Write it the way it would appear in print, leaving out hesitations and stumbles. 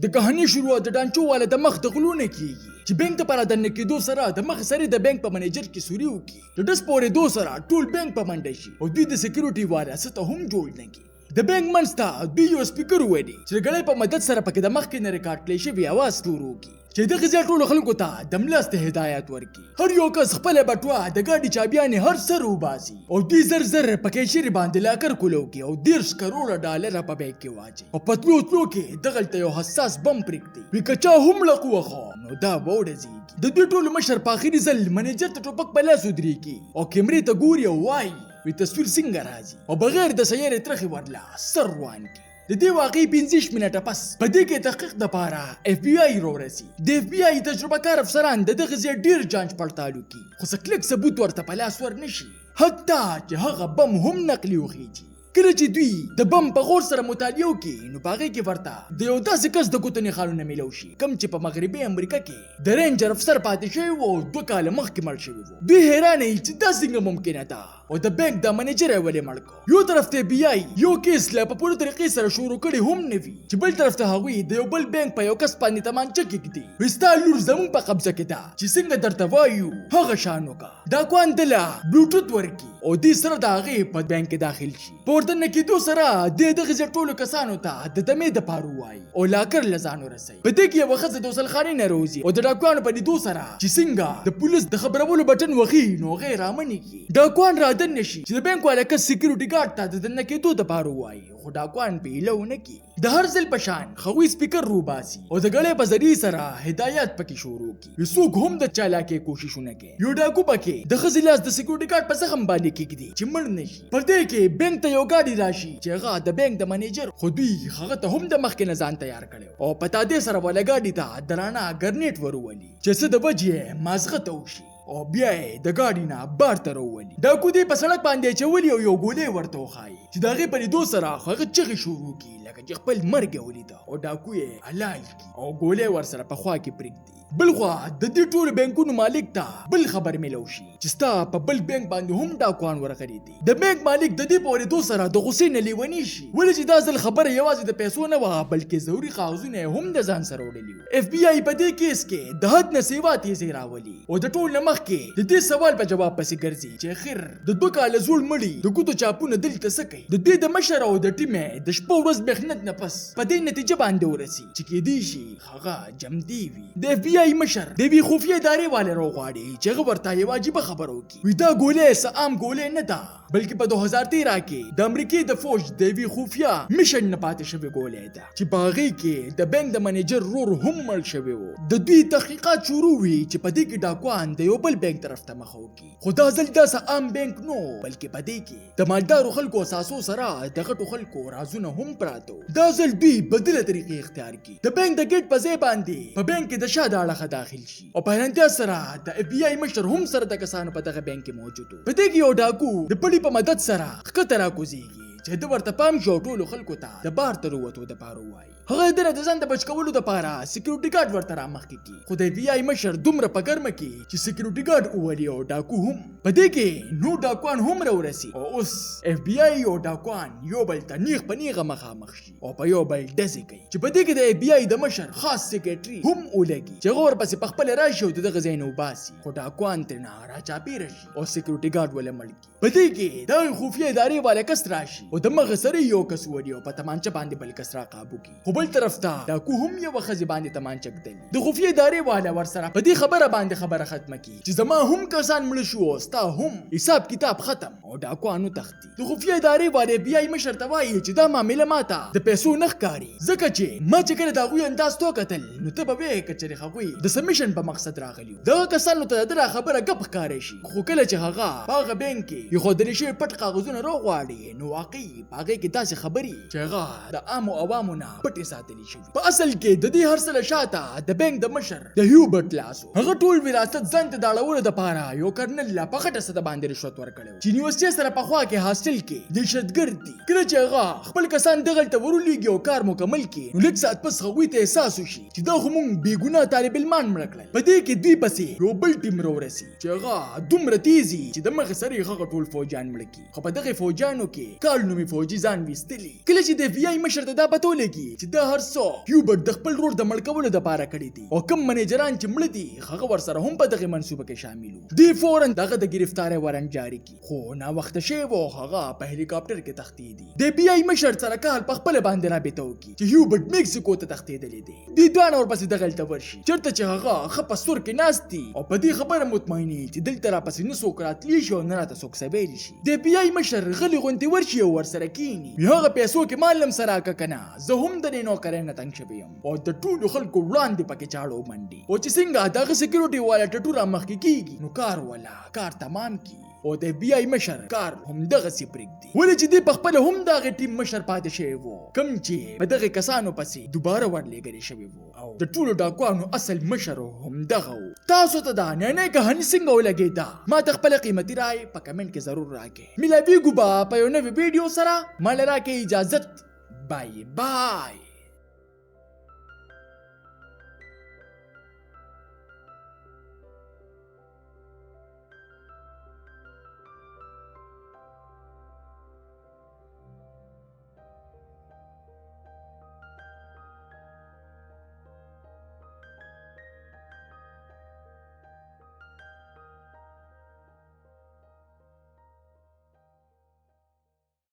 د کهاني شروعات د ډانچو والا د مخ د غلو نه کیږي چې بانک ته په رادننه کېدو سره د مخ سره د بانک په منیجر کې سوري وکړي. د ډز په اورېدو سره ټول بانک په منډه شي او دوی د سکیورټي والا څه ته هم جوړ نه کړي. د بانک منځ ته دوی یو سپیکر وولي چې د ګړۍ په مدد سره پکې د مخکې نه ریکارډ کړی شوی اواز شروع کړي چې دغه ځای ټولو خلکو ته د ملاستې هدایت ورکړي. هر یو کس خپله بټوه، د ګاډي چابیانې هر څه روباسي او دوی زر زر په کیشري باندې لاکر کولو کې او 30 کروړه ډالره په بیک کې واچوي او په تلو تلو کې دغلته یو حساس بم پرېږدي. وي که چا هم ړق ووهه نو دا به وډزېږي. د دوی ټولو مشر په اخري ځل منیجر ته ټوپک په لاس ودرېږي او کیمرې ته ګوري او وايي وي تصویر څنګه راځي او بغیر د سیارې ترخې ورله سر روان کړي. د دې واقعې 25 منټه پس په دې کې تحقیق دپاره اف بي آی راورسي. د اف بي آی تجربه کار افسران د دغه ځای ډېر جانچ پړتال وکړي خو څه کلک ثبوت ورته په لاس ور نه شي، حتی چې هغه بم هم نقلي وخیږي. کله چې دوی د بم په غور سره مطالعه وکړي نو په هغې کې ورته د یو داسې کس د ګوتو نښانونه میلاو شي کوم چې په مغربي امریکا کې د رینجر افسر پاتې شوی و او 2 کاله مخکې مړ شوی و. دوی حیرانه وي چې دا څنګه ممکنه ده او د بانک دا منیجر یې ولې مړ کړ. یو طرف ته بي آی یو کیس لا په پوره طریقې سره شروع کړی هم نه وي چې بل طرف ته هغوی د یو بل بانک په یو کس باندې تمانچه کېږدي. وي ستا لور زموږ په قبضه کې ده چې څنګه درته وایو هغه شان وکړه. ډاکوان ده له بلوټوت ورکړي او دې سره د هغې په بانک کې داخل شي. په ورته کېدو سره دې دغې ځای ټولو کسانو ته د دمې دپاره ووایي او لاکر له ځان ورسوي. په دې کې یوه ښځه د غسلخانې نه راوځي او د ډاکوانو په لیدو سره چې څنګه د پولیس د خبرولو بټن وهي نو هغه یې رامنې کړي. ډاکوان را دننه شي چې د بانک والا کس سکیورټي ګارډ ته د دننه کېدو دپاره ووایي خو ډاکوان پرې هیله ونه کړي. د هر ځل په شان هغوی سپیکر روباسي او د ګړۍ په ذریعې سره هدایات پکې شروع کړي. وي څوک هم د چالاکۍ کوشش ونه کړي. یو ډاکو پکې د ښځې لاس د سکیورټي ګارډ په زخم باندې کېږدي چې مړ نه شي. پر دې کې بانک ته یو ګاډی راشي چې هغه د بانک د منیجر، خو دوی هغه ته هم د مخکې نه ځان تیار کړی او په تادې سره وله ګاډي ته د رڼا ګرنیټ ورولي چې څه د وجې یې مازغه ته وشي او بیا یې د ګاډي نه بار ته راوولي. ډاکو دې په سړک باندې اچولي او یو ګولۍ ورته وښایي چې د هغې په لیدو سره هغه چغې شروع کړي لکه چې خپل مرګ یې ولیده او ډاکو یې حلال کړي او ګولۍ ورسره په خوا کې پرېږدي. بلخوا د دې ټولو بانکونو مالک ته بل خبر میلاو شي چې ستا په بل بانک باندې هم ډاکوان ورغلي دي. د بانک مالک د دې په اورېدو سره د غوسې نه لیونی شي، ولې چې دا ځل خبره یوازې د پیسو نه وه بلکې ضروري کاغذونه یې هم د ځان سره وړلي وو. اف بي آی په دې کیس کې د حد نه سیوا تیزۍ راولي او د ټول نه مخکې د دې سوال په جواب پسې ګرځي چې اخر د 2 کاله زوړ مړي د ګوتو چاپونه دلته څه کوي. د دوی د مشر او د ټیم د شپو ورځ محنت نه پس په دې نتیجه باندې ورسي چې کیدای شي هغه جمدی وي. د اف بي آی مشر د یوې خفیه ادارې والے راوغواړي چې هغه ورته یوه عجیبه خبره وکړي. وي دا ګولۍ څه عام ګولۍ نه ده بلکې په 2013 کې د امریکې د فوج د یوې خفیه مشن نه پاتې شوې ګولۍ ده چې په هغې کې د بانک د منیجر ورور هم مړ شوی و. د دوی تحقیقات شروع وي چې په دې کې ډاکوان د یو بل بانک طرف ته مخه وکړي، خو دا ځل دا څه عام بانک نه و بلکې په دې کې د مالدارو خلکو اثاثو سره د غټو خلکو رازونه هم پراته وو. دا ځل دوی بدله طریقې اختیار کړي، د بانک د ګیټ په ځای باندې په بانک کې د شا د اړخه داخل شي او په حیرانتیا سره د اف بي آی مشر هم سره د کسانو په دغه بانک کې موجود و. په دې کې یو ډاکو د پړي په مدد سره ښکته راکوزیږي چې ده ورته پام شي او ټولو خلکو ته د بار ته وروتو دپاره ووایي. هغه د ده نه د ځان د بچ کولو دپاره سکیورټي ګارډ ورته رامخکې کړي، خو د اف بي آی مشر دومره په ګرمه کې چې سکیورټي ګارډ وولي او ډاکو هم. په دې کې نور ډاکوان هم راورسي او اوس اف بي آی او ډاکوان یو بل ته نیغ په نیغه مخامخ شي او په یو بل ډزې کوي چې په دې کې د اف بي آی د مشر خاص سیکرټري هم ولګي چې هغه ورپسې په خپله راشي او د دغه ځای نه وباسي، خو ډاکوان ترېنه راچاپېره شي او سکیورټي ګارډ وله مړ کړي. په دې کې د هغې خفیه ادارې والا کس راشي او د مخې سره یو کس وولي او په تمانچه باندې بل کس را قابو کړي، خو بل طرف ته ډاکو هم یوه ښځې باندې تمانچه ږدلي. د خفیه ادارې والا ورسره په دې خبره باندې خبره ختمه کړي چې زما هم کسان مړه شو او ستا هم حساب کتاب ختم او ډاکوان وتښتي. د خفیه ادارې والا اف بي آی مشر ته وایي چې دا معامله ماته د پیسو نه ښکاري ځکه چې ما چې کله د هغوی انداز ته وکتل نو ته به وایې که چېرې هغوی د سمیشن په مقصد راغلي وو. دغه کسانو ته د ده دا خبره ګپ ښکاره شي، خو کله چې هغه په هغه بانک کې ایښودل شوي پټ کاغذونه راوغواړي نو واقعي په هغې کې داسې خبرې چې هغه د عامو عوامو نه پټې ساتلی شوي. په اصل کې د دې هر څه له شاته د بانک د مشر د هیوبرټ لاس و. هغه ټول وراثت ځان ته د اړولو دپاره یو کرنل له په غټه سطح باندې رشوت ورکړی و چې یونیورسټۍ سره په خوا کې هاسټل کې دهشتګرد دي. کله چې هغه خپل کسان دغلته ورولېږي او کار مکمل کړي نو لږ ساعت پس هغوی ته احساس وشي چې دا خو موږ بې ګناه طالب علمان مړه کړل. په دې کې دوی پسې یو بل ټیم راورسي چې هغه دومره تیز وي چې د مخې سره یې هغه ټول فوجیان مړه کړي، خو په دغې فوجیانو کې کال نومي فوجي ځان ویستلي. کله چې د اف بي آی مشر ته دا پته ولګي چې دا هر څه هیوبرټ د خپل ورور د مړ کولو دپاره کړي دي او کوم منیجران چې مړه دي هغه ورسره هم په دغې منصوبه کې شامل وو. دی فوراً د هغه د ګرفتارۍ وارنټ جاري کړي، خو ناوخته شوی و او هغه په هلیکاپټر کې تښتېدي. د بي آی مشر سره کال په خپله باندې رابطه وکړي چې هیوبرټ میکسیکو ته تښتېدلی دی. دوی دواړه ورپسې دغلته ورشي چېرته چې هغه ښه په سور کې ناست دي او په دې خبره مطمئن چې دلته راپسې نه څوک راتلی شي او نه راته څوک څه ویلی شي. د بي آی مشر غلی غوندې ورشي او ورسره کښېني، وي هغه پیسو کې مال هم څه راکړه که نه زه هم د دې نوکرۍ نه تنګ شوی یم او د ټولو خلکو وړاندې پکې چاړه ومنډي. او چې څنګه د هغه سیکیورټي والا ټټو را مخکې کېږي نو کار والا کار تمام کړي او د بي آی مشر کار همدغسې پرېږدي، ولې چې دی پخپله هم د هغې ټیم مشر پاتې شوی و کوم چې په دغې کسانو پسې دوباره ورلېږلی شوی و او د ټولو ډاکوانو اصل مشر همدغه و. تاسو ته دا ننۍ کهاني څنګه ولګېده؟ ما ته خپله قیمتي رای په کمنټ کې ضرور راکړئ. ملاویږو به په یو نوې ویډیو سره. ما له راکړئ اجازت. بای بای.